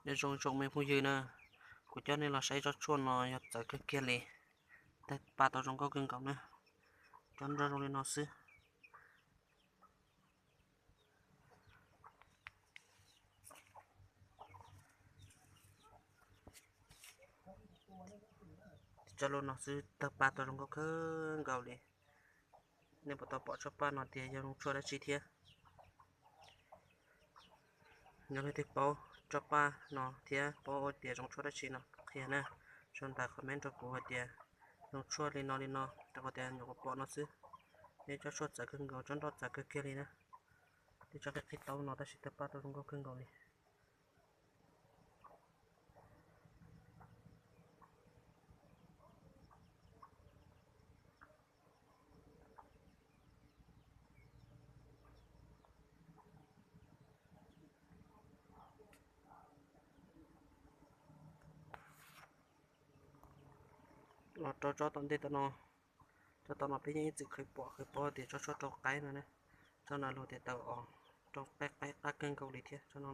Nyob zoo zoo me phooj ywg na, kuv coj nej los saib tsob tshuaj no yog txawv kawg kiag li, tawg paj tau zoo nkauj kawg nkaus na. Tsob nroj zoo li no xwb. Tsob lub no xwb tawg paj tau zoo nkauj kawg nkaus li. Nej puas tau pom tsob paj no tias yog zoo tshuaj dab tsi thiab? Yog leej twg paub tsob paj no thiab paub tias zoo tshuaj dab tsi no qhia na, sau ntawv comment rau kuv hais tias zoo tshuaj li no li no, rau qhov tias nyuam qhuav pom no xwb. Nws tsob tshuaj txawv kawg nkaus, tsob nroj txawv kawg kiag li na. Twb tsob qig qig taub no tab sis tawg paj tau zoo nkauj kawg nkaus li. Los rau tsob tom ntej tom no, tsob tom no peb yeej ib txwm qhwv pom qhwv paub tias tsob tshuaj rau qaib no na. Tsob no luag tias taw os, rau qaib qaib qab kawg nkaus li thiab tsob no.